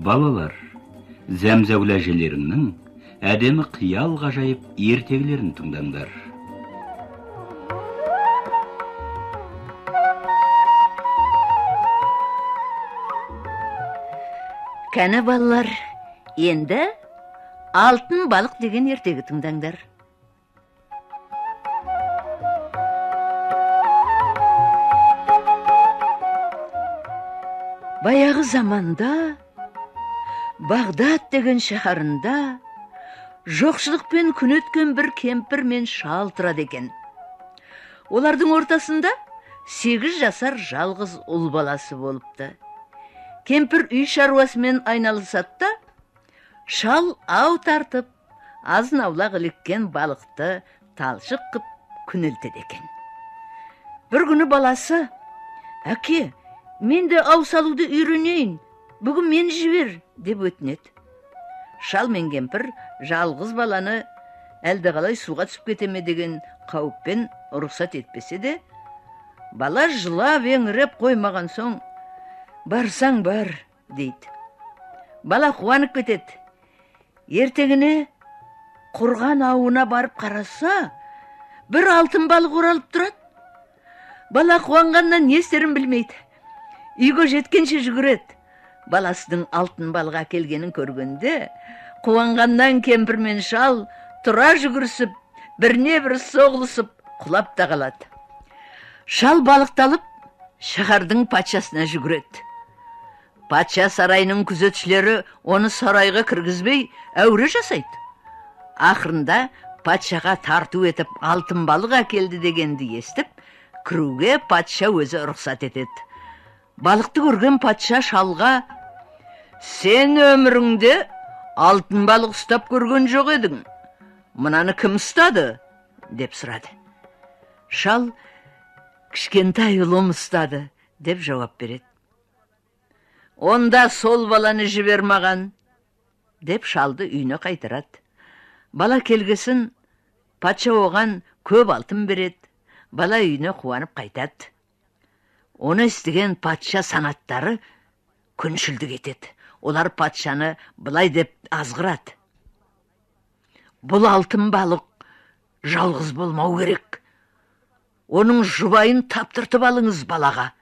Балалар, зәмзәгүл әжелеріңнің әдемі қиял ғажайып ертегілерін тыңдаңдар. Кәні балалар, енді Алтын балық деген ертегі тыңдаңдар. Баяғы заманда Бағдат деген шаһарында жоқшылықпен күн өткен бір кемпір мен шал тұрады екен. Олардың ортасында 8 жасар жалғыз ұл баласы болыпты. Кемпір үй шаруасымен айналысады да, шал ау тартып, азын аулақ іліккен балықты талшық қып күнелтеді екен. Бір күні баласы, «Әке, мен де ау салуды үйренейін, бүгін мені жібер», деп өтінеді. Шал мен кемпір жалғыз баланы әлдеқалай суға түсіп кетеме деген қауіппен рұқсат етпесе де, бала жылап еңіреп қоймаған соң, «Барсаң бар», дейді. Бала қуанып кетеді. Ертеңіне құрған ауына барып қараса, бір алтын балық оралып тұрады. Бала қуанғаннан не істерін білмейді. Үйге жеткенше жүгіреді. Баласының алтын балық әкелгенін көргенде, қуанғаннан кемпір мен шал тұра жүгірісіп, біріне бірі соғылысып, құлап та қалады. Шал балықты алып, шаһардың патшасына жүгіреді. Патша сарайының күзетшілері оны сарайға кіргізбей әуре жасайды. Ақырында патшаға тарту етіп алтын балық әкелді дегенді естіп, кіруге патша өзі рұқсат етеді. Балықты көрген патша шалға, «Сен өміріңде алтын балық ұстап көрген жоқ едің. Мынаны кім ұстады?» деп сұрады. Шал, «Кішкентай ұлым ұстады», деп жауап береді. «Онда сол баланы жібер маған», деп шалды үйіне қайтарады. Бала келгесін патша оған көп алтын береді. Бала үйіне қуанып қайтады. Оны естіген патша санаттары күншілдік етеді. Олар патшаны былай деп азғырады: «Бұл алтын балық жалғыз болмау керек. Оның жұбайын таптыртып алыңыз балаға».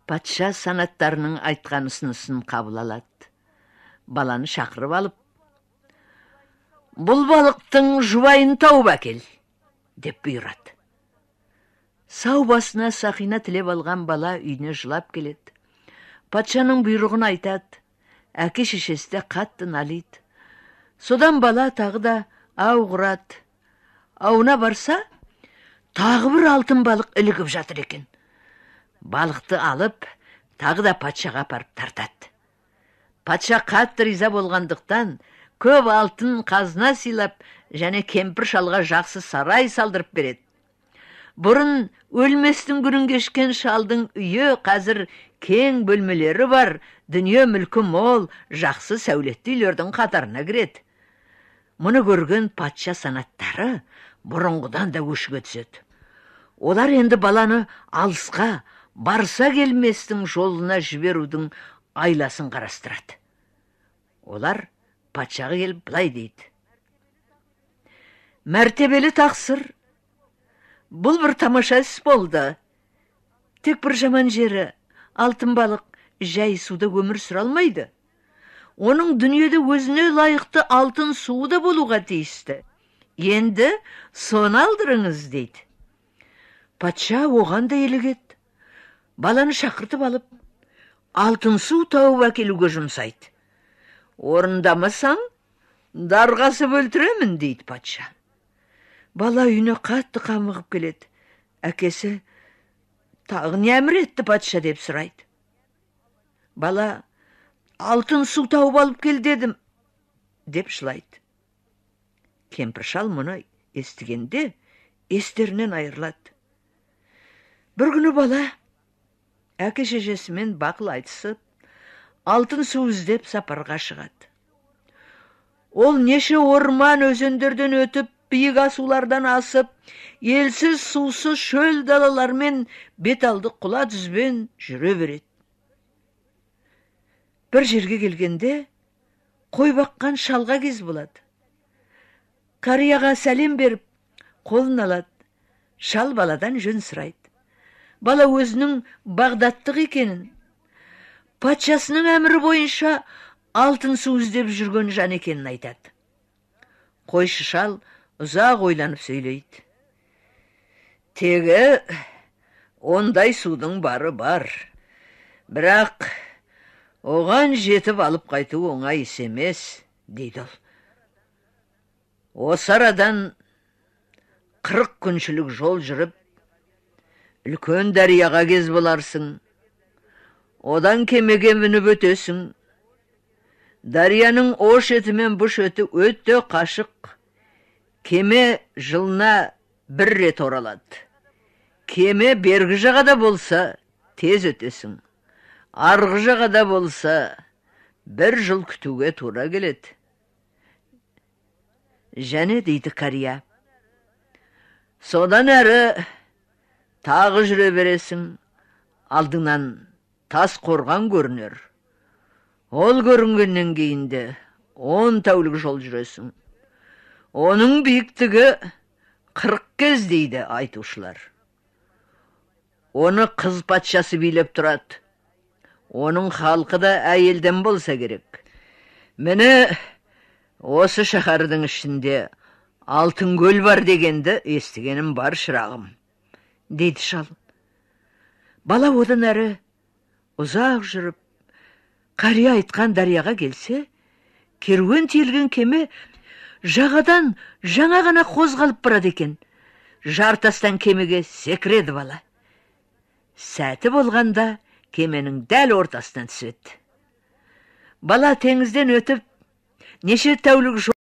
Патша санаттарының айтқан ұсынысын қабыл алады. Баланы шақырып алып, «Бұл балықтың жұбайын тауып әкел», деп бұйырады. Сау басына сақина тілеп алған бала үйіне жылап келеді. Патшаның бұйрығын айтады. Әке шешесі де қатты налиды. Содан бала тағы да ау құрады. Ауына барса, тағы бір алтын балық ілігіп жатыр екен. Балықты алып, тағы да патшаға апарып тартады. Патша қатты риза болғандықтан, көп алтын қазына сыйлап, және кемпір шалға жақсы сарай салдырып береді. Бұрын өлместің күнін кешкен шалдың үйі қазір кең бөлмелері бар, дүние мүлкі мол, жақсы сәулетті үйлердің қатарына кіреді. Мұны көрген патша санаттары бұрынғыдан да өшіге түседі. Олар енді баланы алысқа, барса келместің жолына жіберудің айласын қарастырады. Олар патшаға келіп былай дейді: «Мәртебелі тақсыр, бұл бір тамаша іс болды. Тек бір жаман жері, алтын балық жай суда өмір сүре алмайды. Оның дүниеде өзіне лайықты алтын суы да болуға тиісті. Енді соны алдырыңыз», дейді. Патша оған да елігеді. Баланы шақыртып алып, алтын су тауып әкелуге жұмсайды. «Орындамасаң, дарға асып өлтіремін», дейді патша. Бала үйіне қатты қамығып келеді. Әкесі, «Тағы не әмір етті патша?» деп сұрайды. Бала, «Алтын су тауып алып кел дедім», деп жылайды. Кемпір шал мұны естігенде естерінен айырылады. Бір күні бала әке шешесімен бақыл айтысып, алтын су іздеп сапарға шығады. Ол неше орман өзендерден өтіп, биік асулардан асып, елсіз сусыз шөл далалармен бет алды құла түзбен жүре береді. Бір жерге келгенде қой баққан шалға кез болады. Қарияға сәлем беріп, қолын алады. Шал баладан жөн сұрайды. Бала өзінің бағдаттық екенін, патшасының әмірі бойынша алтын су іздеп жүрген жан екенін айтады. Қойшы шал ұзақ ойланып сөйлейді. Тегі ондай судың бары бар. Бірақ оған жетіп алып қайту оңай іс емес, дейді ол. Осы арадан 40 күншілік жол жүріп, үлкен дарияға кез боларсың. Одан кемеге мініп өтесің. Дарияның о шеті мен бұ шеті өте қашық. Кеме жылына бір рет оралады. Кеме бергі жағада болса, тез өтесің. Арғы жағада болса, бір жыл күтуге тура келеді. Және дейді қария, содан әрі тағы жүре бересің, алдыңнан тас қорған көрінер. Ол көрінгеннен кейін де 10 тәулік жол жүресің. Оның биіктігі 40 кез дейді айтушылар. Оны қыз патшасы билеп тұрады. Оның халқы да әйелден болса керек. Міне осы шаһардың ішінде алтын көл бар дегенді естігенім бар, шырағым, дейді шал. Бала одан әрі ұзақ жүріп, қария айтқан дарияға келсе, керуен тиелген кеме жағадан жаңа ғана қозғалып барады екен. Жартастан кемеге секіреді бала. Сәті болғанда кеменің дәл ортасынан түседі. Бала теңізден өтіп, неше тәулік